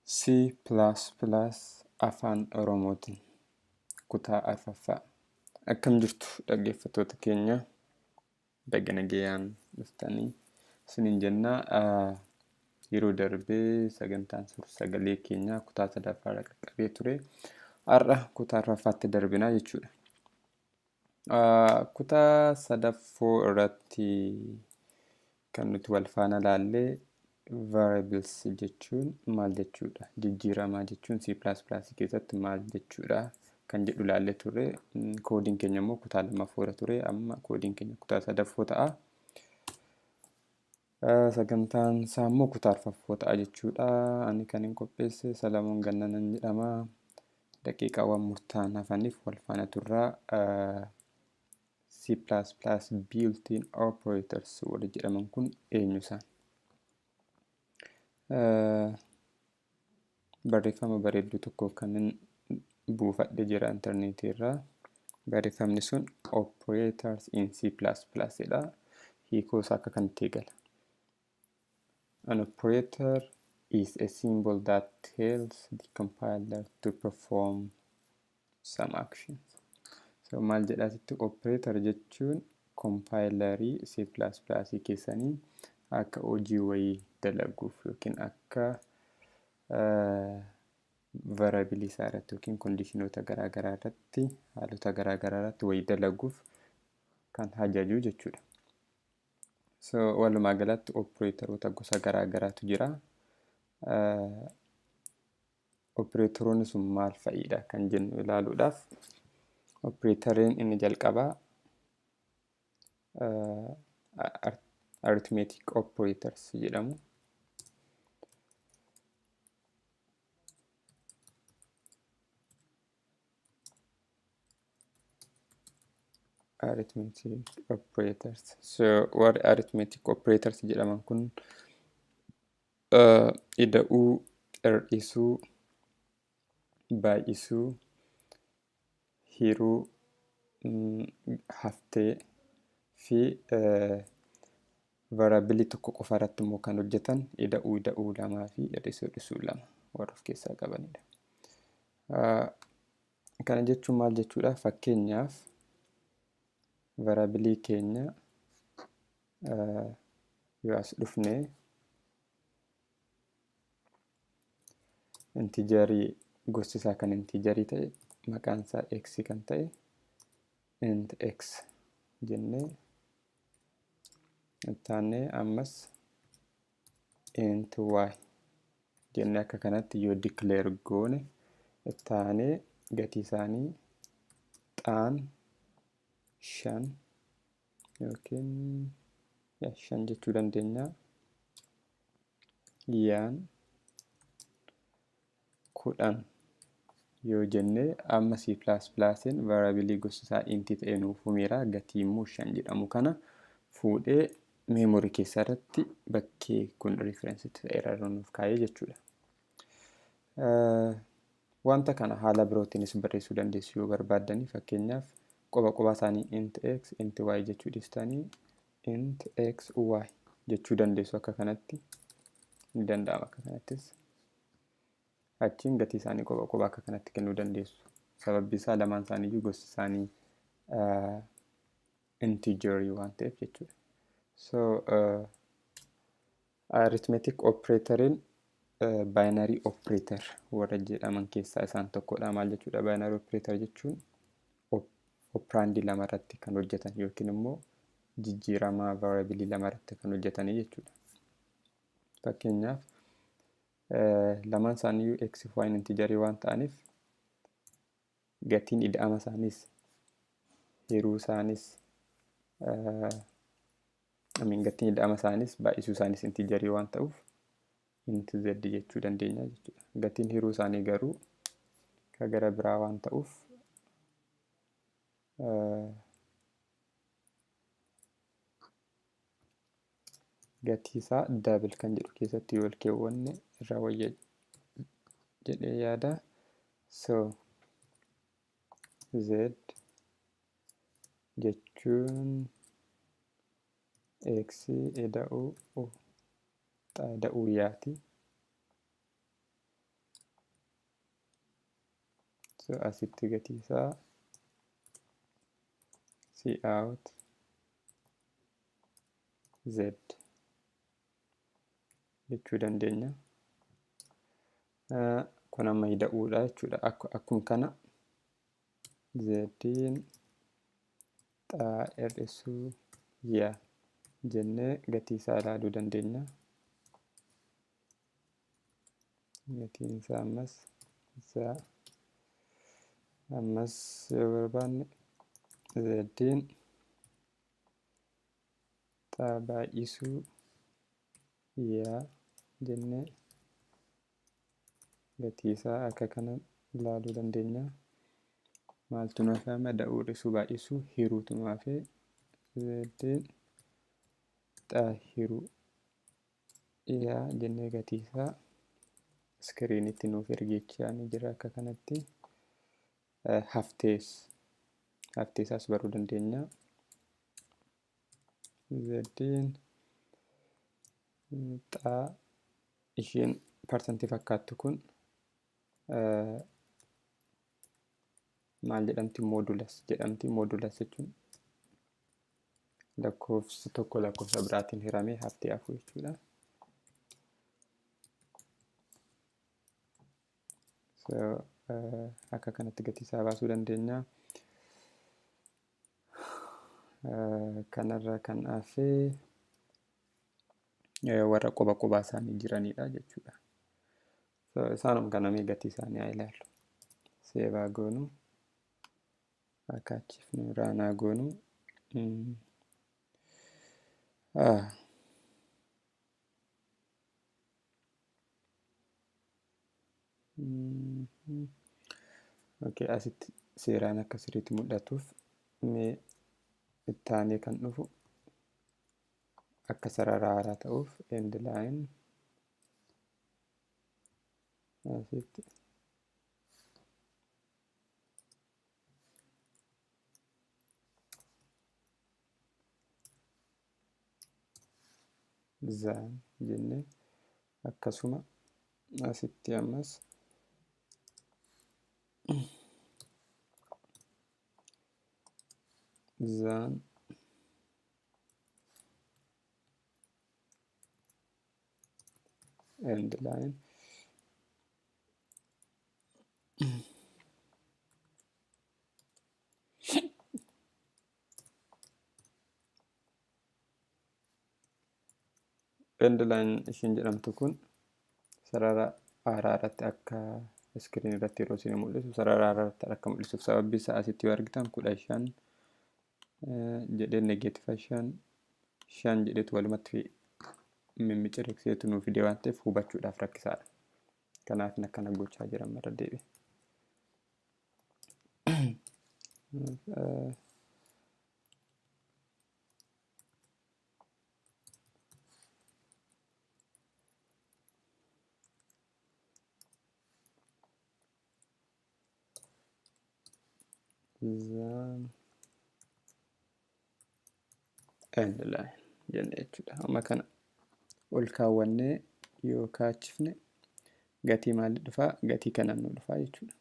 C++ Afaan Oromootiin kutaa arfaffaa. Akkam jirtu dhaggeeffattoota keenya, baga nagayaan dhuftanii isiniin jenna. Yeroo darbee sagantaan suur-sagalee keenyaa kutaa sadaffaarra qaqqabee ture. Har'a kutaa arfaffaatti darbinaa jechuudha. Kutaa sadaffoo irratti kan nuti wal faana laallee variables jechuun maal jechuudha? Jijjiiramaa jechuun C++ keessatti maal jechuudha? Kan jedhu laallee turre. Koodiin keenya immoo kutaa lammaffoorra ture. Amma koodiin keenya kutaa sadaffoo ta'a. Sagantaan isaa immoo kutaa arfaffoo ta'a jechuudha. Ani kan hin qopheesse Salamoon Gannanan jedhama. Daqiiqaawwan murtaa'an hafaniif wal faana turraa. C++ built-in operators warri jedhaman kun eenyu isaan? Barreeffama bareedduu tokko kanin buufadhe jira intarneetii irraa. Barreeffamni sun operators in C++ jedha. Hiikoo isaa akka kanatti eegala. An operator is a symbol that tells the compiler to perform some actions. So maal jedha asitti operator jechuun compilerii C++ keessanii akka hojii wayii dalaguuf yookiin akka variable isaa irratti yookiin conditionoota garaagaraa irratti haalota garaagaraa irratti wayii dalaguuf kan ajaju jechuudha. So walumaa galatti operatoroota gosa garaagaraatu jira. Operatoroonni sun maal fa'idha kan jennu ilaaluudhaaf operatoriin inni jalqabaa arithmetic operators jedhamu. Arithmetic operators. So warri arithmetic operators jedhaman kun ida'uu, hir'isuu, baay'isuu, hiruu, haftee fi variabilii tokko qofa irratti immoo kan hojjetan ida'uu ida'uu lamaa fi hir'isuu hir'isuu lama warra of keessaa qabanidha. Kana jechuun maal jechuudha? Fakkeenyaaf variabilii keenya yoo as dhufne intijarii gosti isaa kan intijarii ta'e maqaan isaa x kan ta'e int x jennee ittaannee ammas int y jennee akka kanatti yoo declare goone ittaanee gatii isaanii xaan 5 yookiin 5 jechuu dandeenya. Yaan 10 yoo jenne amma C++ variabilii gosti isaa int ta'e nuuf uumeera. Gatii immoo 5 jedhamu kana fuudhee memory keessaa irratti bakkee kun reference ta'eera irra nuuf kaa'ee jechuudha. Wanta kana haala birootiinis barreessuu dandeessu yoo barbaaddanii, fakkeenyaaf qoba qobaa isaanii int x int y jechuu dhiistanii int x y jechuu dandeessu. Akka kanatti ni danda'ama. Akka kanattis achiin gatii isaanii qoba qobaa akka kanatti kennuu dandeessu. Sababbi isaa lamaan isaaniiyyuu gosti isaanii integerii waan ta'eef jechuudha. So arithmetic operatoriin binary operator warra jedhaman keessaa isaan tokkodha. Maal jechuudha? Binary operator jechuun operandii lama irratti kan hojjetan yookiin immoo jijjiiramaa variabilii lama irratti kan hojjetanii jechuudha. Fakkeenyaaf lamaan isaaniiyyuu x fi y integerii waan ta'aniif gatiin ida'ama isaaniis hiruu isaanis gatiin ida'ama isaanis baay'isuu isaanis integerii waan ta'uuf int z jechuu dandeenya jechuudha. Gatiin hiruu isaanii garuu ka gara biraa waan ta'uuf gatii isaa double kan jedhu keessatti yoo ol keewwanne irraa wayya jedhee yaada. So z jechuun x ida'uu u xaa ida'uu yaati. So asitti gatii isaa cout z jechuu dandeenya. Kun amma ida'uudha jechuudha. Akkuma kana z'n xaa hir'isuu yaa jennee gatii isaa ilaaluu dandeenya. Gatiin isaa ammas za, ammas yoo barbaanne z'n xaa baay'isuu yaa jennee gatii isaa akka kana ilaaluu dandeenya. Maaltu nu hafe amma? Da'uu, hir'isuu, baay'isuu, hiruutu nu hafe. Z'n xaa hiruu yaa jennee gatii isaa iskiriinitti nuuf ergichaa ni jira akka kanatti. Haftee isaas baruu dandeenya. Z'n xaa isheen parsantii fakkaattu kun maal jedhamti? Moodulas jedhamti. Moodulas jechuun lakkoofsi tokko lakkoofsa biraatiin hiramee haftee hafu jechuudha. So akka kanatti gatii isaa baasuu dandeenya. Kanarra kan hafe warra quba qubaa isaanii jiranidha jechuudha. So isaanuma kana mee gatii isaanii haa ilaallu. Seevaa goonu, akka achiifnu raanaa goonu. Okay, asitti seeraan akka sirriitti mul'atuuf mee ittaanee kan dhufu akka sarara haaraa ta'uuf end line asitti zaan jennee akkasuma asitti ammas zaan end line. End line ishiin jedhamtu kun sarara haaraa irratti akka iskiriin irratti yeroo isin mul'isu sarara haaraa irratti akka mul'isuuf sababbi isaa asitti yoo argitan 15 jedhee negeetifa 5 5 jedheetu walumatti mimmiciriqseetu nuu fide waan ta'eef hubachuudhaaf rakkisaadha. Kanaaf akkana gochaa jira marra deebi'e. Zaan end line jenne jechuudha. Amma kana ol kaawwannee yoo kaachifne gatii maali dhufaa? Gatii kanaan nu dhufaa jechuudha.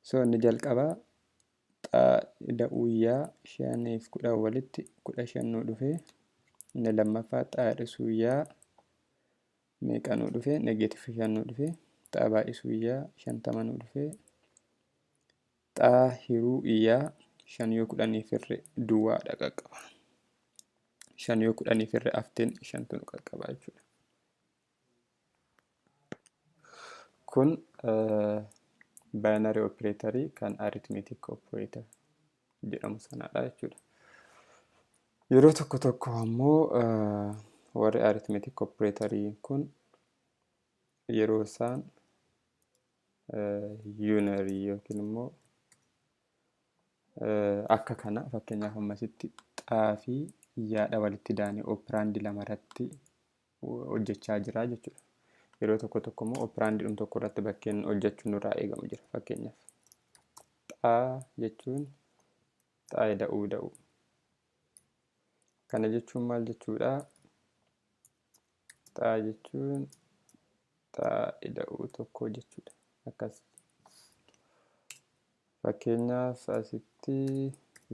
So inni jalqabaa xaa ida'uu yaa 5 fi 10 walitti 15 nu dhufee, inni lammaffaa xaa hir'isuu yaa meeqa nu dhufee? Negeetifa 5 nu dhufee, xaa baay'isuu yaa 50 nu dhufee, xaa hiruu yaa 5 yoo 10 firre duwwaadha qaqqaba. 5 yoo 10 firre hafteen 5tu nu qaqqaba jechuudha. Kun binary operatorii kan arithmetic operator jedhamu sanadha jechuudha. Yeroo tokko tokko ammoo warri arithmetic operatorii kun yeroo isaan unary yookiin immoo akka kana fakkeenyaaf ammasitti xaa fi yaadha walitti daanee operandi lama irratti hojjechaa jira jechuudha. Yeroo tokko tokko immoo operandi tokko irratti bakkeen hojjechuun nurraa eegamu jira. Fakkeenyaaf xaa jechuun xaa ida'uu da'uu. Kana jechuun maal jechuudha? Xaa jechuun xaa ida'uu tokko jechuudha. Akkas. Fakkeenyaaf asitti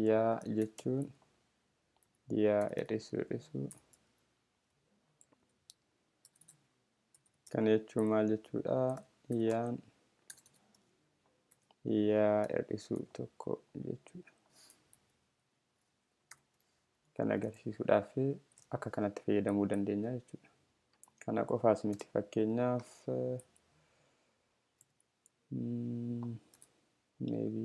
yaa jechuun yaa hir'isuu hir'isuu. Kana jechuun maal jechuudha? Yaan yaa hir'isuu tokko jechuudha. Kan agarsiisuudhaaf akka kanatti fayyadamuu dandeenya jechuudha. Kana qofaas miti, fakkeenyaaf maybe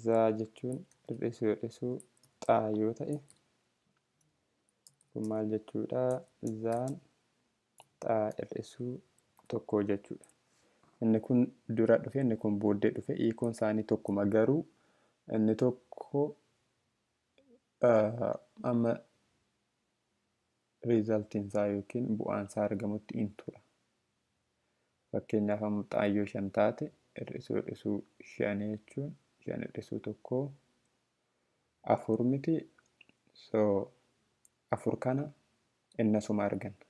zaa jechuun hir'isuu hir'isuu xaa yoo ta'e kun maal jechuudha? Zaan xaa hir'isuu tokko jechuudha. Inni kun dura dhufe, inni kun booddee dhufe, hiikoon isaanii tokkuma, garuu inni tokko amma riizaltiin isaa yookiin bu'aan isaa argamutti hin tura. Fakkeenyaaf amma xaayyoo 5 taate hir'isuu hir'isuu 5 jechuun 5 hir'isuu 1 4 miti. So 4 kana innasuma arganna.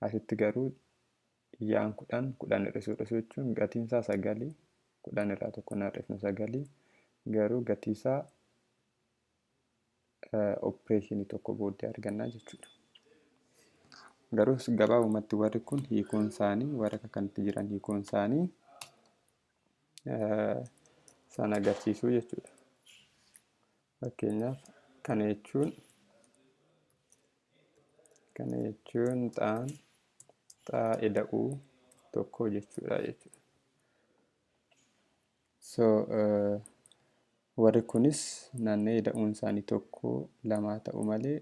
Asitti garuu yaan 10 10 hir'isuu hir'isuu jechuun gatiin isaa 9, 10 irraa 1 na hir'ifnu 9, garuu gatii isaa opereeshinii tokko booddee argannaa jechuudha. Garuu gabaabumatti warri kun hiikoon isaanii warra akka kanatti jiran hiikoon isaanii san agarsiisuu jechuudha. Fakkeenyaaf kana jechuun xaan xaa ida'uu tokko jechuudha jechuudha. So warri kunis naanna'ee ida'uun isaanii 1 2 ta'u malee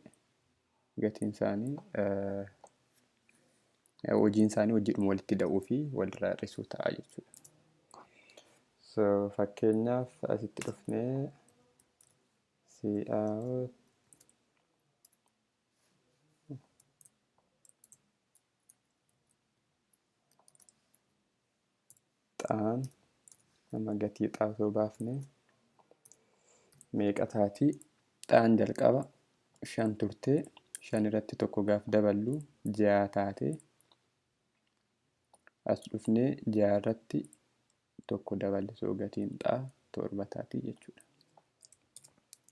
gatiin isaanii hojiin isaanii hojiidhuma walitti ida'uu fi walirraa hir'isuu ta'a jechuudha. So fakkeenyaaf asitti dhufnee cout xaan amma gatii xaa osoo baafne meeqa taati? Xaan jalqaba 5 turte, 5 irratti 1 gaaf daballu 6 taate, as dhufnee 6 irratti 1 daballe, so gatiin xaa 7 taati jechuudha.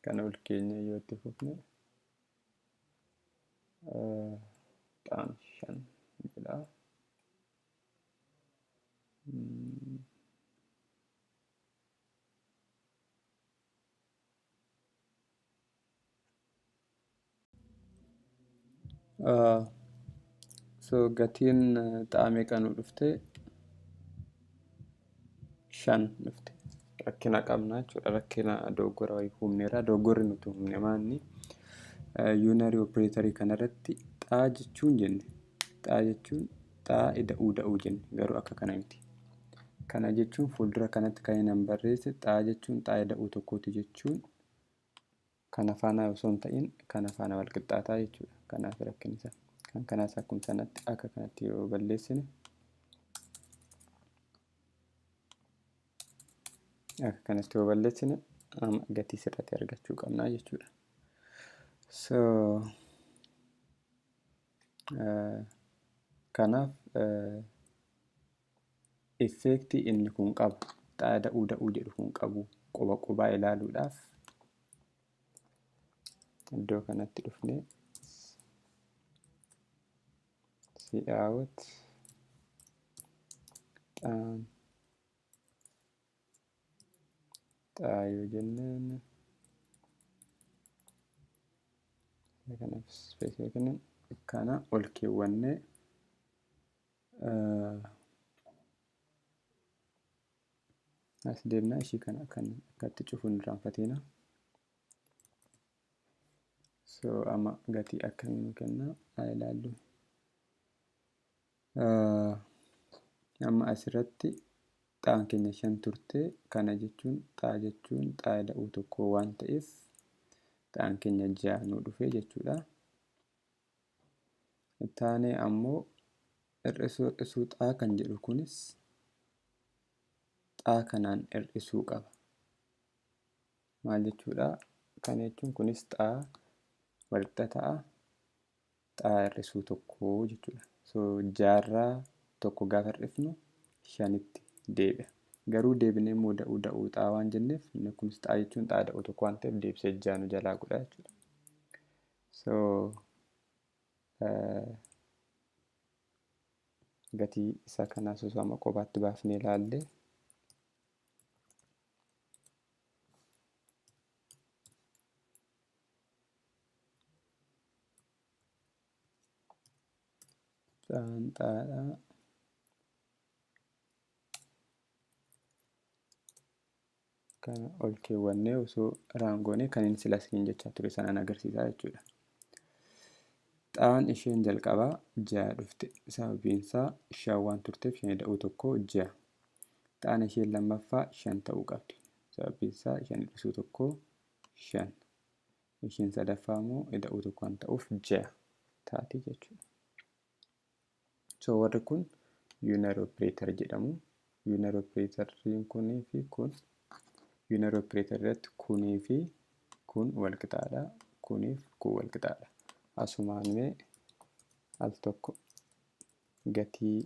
Kana ol keenya yoo itti fufne xaan 5 jedha. So gatiin xaa meeqa nu dhufte? 5 dhufte. Rakkina qabna jechuudha. Rakkina dogoggora wayii uumneerra. Dogoggorri nuti uumne maanni unary operatorii kanarratti xaa jechuun jenne. Xaa jechuun xaa ida'uu da'uu jenne, garuu akka kana miti. Kana jechuun fuuldura kanatti kan inni barreesse xaa jechuun xaa ida'uu tokkooti jechuun kana faana osoo hin ta'in kana faana wal qixxaataa jechuudha. Kanaaf rakkinni isaa. Kan kanaas akkuma sanatti akka kanatti yoo balleessine akka kanatti yoo balleessine amma gatii sirriitti argachuu qabna jechuudha. So kanaaf effeektii inni kun qabu xaa da'uu da'uu jedhu kun qabu quba qubaa ilaaluudhaaf iddoo kanatti dhufnee cout xaan xaa yoo jenneen kanaaf space kennan kana ol keewwannee as deemna. Ishii kana kan akkatti cufuun hin irraanfatina. So amma gatii akkamii nu kenna haa ilaallu. Amma asirratti xaan keenya 5 turte, kana jechuun xaa jechuun xaa ida'uu tokko waan ta'eef xaan keenya 6 nu dhufe jechuudha. Taanee ammoo hir'isuu hir'isuu xaa kan jedhu kunis xaa kanaan hir'isuu qaba. Maal jechuudha? Kana jechuun kunis xaa walqixa ta'a xaa hir'isuu tokko jechuudha. So jaarraa tokko gaafa hir'ifnu 5tti deebi'a. Garuu deebinee immoo da'uu da'uu xaa waan jenneef inni kunis xaa jechuun xaa da'uu tokko waan ta'eef deebisee ja'a nu jalaa godha jechuudha. So gatii isa kanaas osoo amma qobaatti baafnee ilaalle xaan xaadha kana ol keewwannee osoo raangoonee kan inni sila isiniin jechaa ture sanaan agarsiisaa jechuudha. Xaan isheen jalqabaa ja'a dhufte. Sababiin isaa shan waan turteef shan da'uu tokko ja'a. Xaan isheen lammaffaa shan ta'uu qabdi. Sababiin isaa shan hir'isuu tokko shan. Isheen sadaffaa immoo ida'uu tokko waan ta'uuf ja'a taati jechuudha. So warri kun unary operator jedhamu. Unary operatoriin kunii fi kun unary operator irratti kunii fi kun wal qixaadha. Kuniif kun wal qixaadha. Asumaan mee al tokko gatii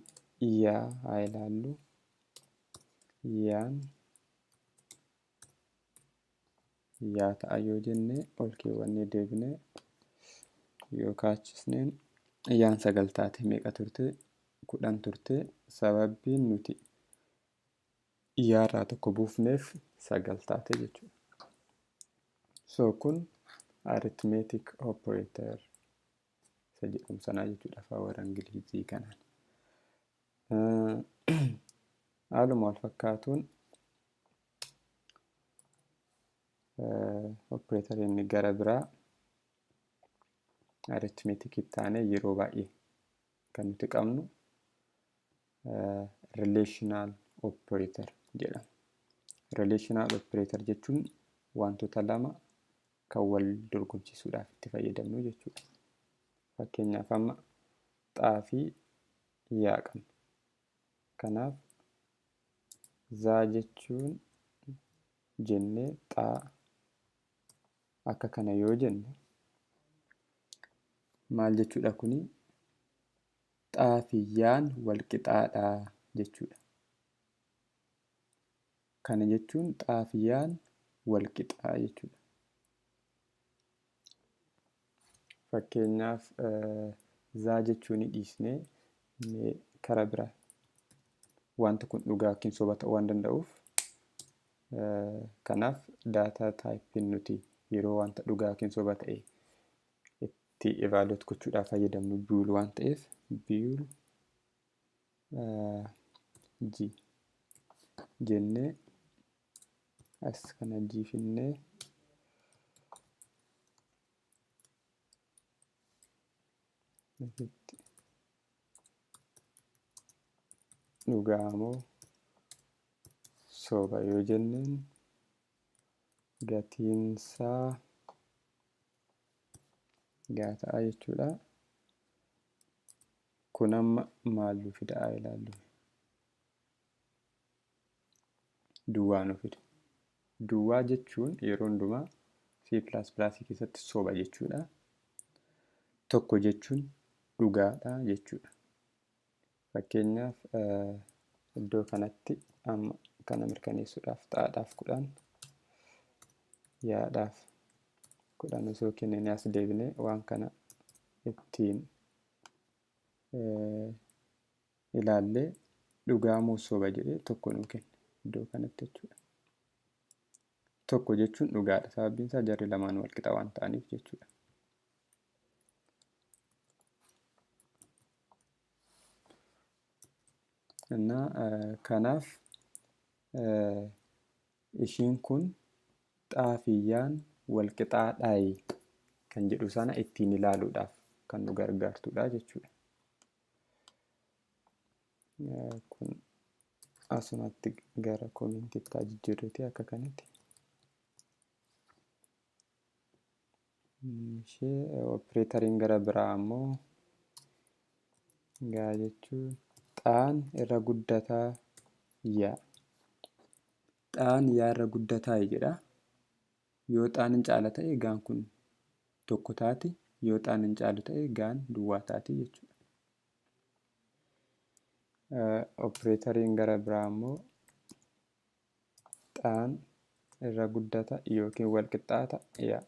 yaa haa ilaallu. Yaan yaa ta'a yoo jenne ol keewwannee deebinee yoo kaachisneen yaan 9 taate meeqa turte? 10 turte. Sababiin nuti yaarraa tokko buufneef 9 taate jechuudha. So kun arithmetic operator isa jedhamu sanaa jechuudha afaan warra Ingilizii kanaan. Haaluma wal fakkaatuun operator inni gara biraa arithmetic taanee yeroo baay'ee kan nuti qabnu relational operator jedhama. Relational operator jechuun wantoota lama kan wal dorgomsiisuudhaaf itti fayyadamnu jechuudha. Fakkeenyaaf amma xaa fi yaa qabna. Kanaaf zaa jechuun jennee xaa akka kana yoo jenne maal jechuudha kuni? Xaa fi yaan wal qixaadha jechuudha. Kana jechuun xaa fi yaan wal qixaa jechuudha. Fakkeenyaaf zaa jechuun dhiisnee mee karaa biraa wanti kun dhugaa yookiin soba ta'uu waan danda'uuf kanaaf daataa taayipiin nuti yeroo wanta dhugaa yookiin soba ta'e itti evaluate gochuudhaaf fayyadamnu bool waan ta'eef bool g jennee as kana g finnee asitti dhugaa moo soba yoo jenneen gatiinsaa gaa ta'a jechuudha. Kun amma maal nu fida haa ilaallu. Duwwaa nu fida. Duwwaa jechuun yeroo hundumaa C++ keessatti soba jechuudha. Tokko jechuun dhugaadha jechuudha. Fakkeenyaaf iddoo kanatti amma kana mirkaneessuudhaaf xaadhaaf 10 yaadhaaf 10 osoo kennine as deebinee waan kana ittiin ilaallee dhugaa moo soba jedhee tokko nuu kenna iddoo kanatti jechuudha. Tokko jechuun dhugaadha. Sababiin isaa jarri lamaan wal qixa waan ta'aniif jechuudha. Kanaaf ishiin kun xaa fi yaan wal qixaadhaayi kan jedhu sana ittiin ilaaluudhaaf kan nu gargaartudha jechuudha. Kun asumatti gara koomentiitti haa jijjiirreeti akka kanatti. Ishee opereetariin gara biraa ammoo gaa jechuun xaan irra guddataa yaa. Xaan yaa irra guddataa jedha. Yoo xaan hin caala ta'e gaan kun tokko taati. Yoo xaan hin caalu ta'e gaan duwwaa taati jechuudha. Opereetariin gara biraa ammoo Xaan irra guddata yookiin wal qixxaata yaa.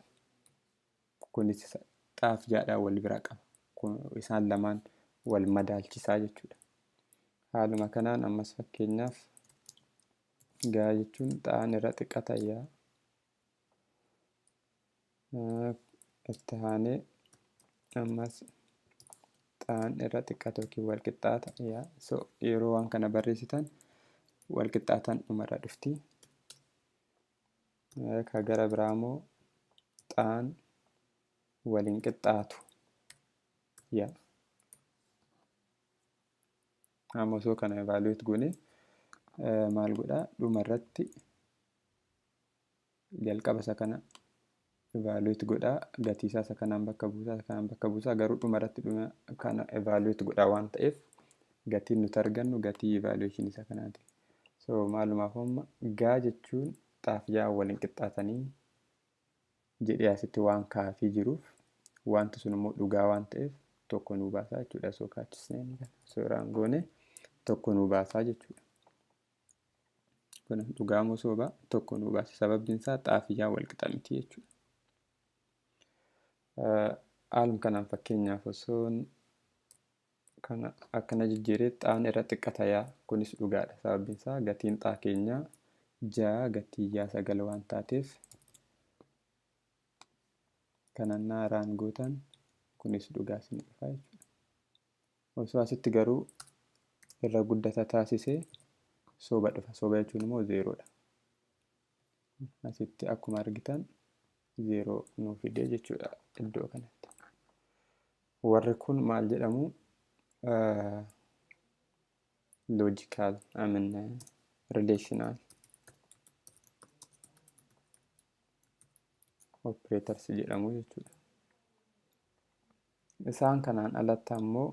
Kunis xaaf jaadhaan wal bira qaba. Isaan lamaan wal madaalchisaa jechuudha. Haaluma kanaan ammas fakkeenyaaf gaa jechuun xaan irra xiqqata yaa. Itti aanee ammas xaan irra xiqqata yookiin wal qixxaata yaa. So yeroo waan kana barreessitan wal qixxaatan dhumarra dhufti. Ka gara biraa immoo xaan waliin qixxaatu yaa. Amma osoo kana evaluate goone maal godhaa dhumarratti jalqaba isa kana evaluate godhaa gatii isaa isa kanaan bakka buusaa isa kanaan bakka buusaa garuu dhumarratti dhuma kana evaluate godhaa waan ta'eef gatiin nuti argannu gatii evaluation isa kanaati. So maalumaaf amma gaa jechuun xaaf yaa waliin qixxaatanii jedhee asitti waan kaafii jiruuf wanti sun immoo dhugaa waan ta'eef tokko nuu baasaa jechuudha. Osoo kaachisnee suuraan goone tokko nuu baasaa jechuudha. Kun dhugaa moo sobaa tokko nuu baasa. Sababbiin isaa xaaf yaa wal qixa miti jechuudha. Haaluma kanaan fakkeenyaaf osoon kana akkana jijjiiree xaan irra xiqqata yaa kunis dhugaadha. Sababbiin isaa gatiin xaa keenyaa 6 gatii yaa 9 waan taateef kanannaa raan gootan kunis dhugaa isin dhufa jechuudha. Osoo asitti garuu irra guddata taasisee soba dhufa. Soba jechuun immoo 0dha. Asitti akkuma argitan 0 nuu fidee jechuudha iddoo kanatti. Warri kun maal jedhamu? Logical, I mean relational operators jedhamu jechuudha. Isaan kanaan alatti ammoo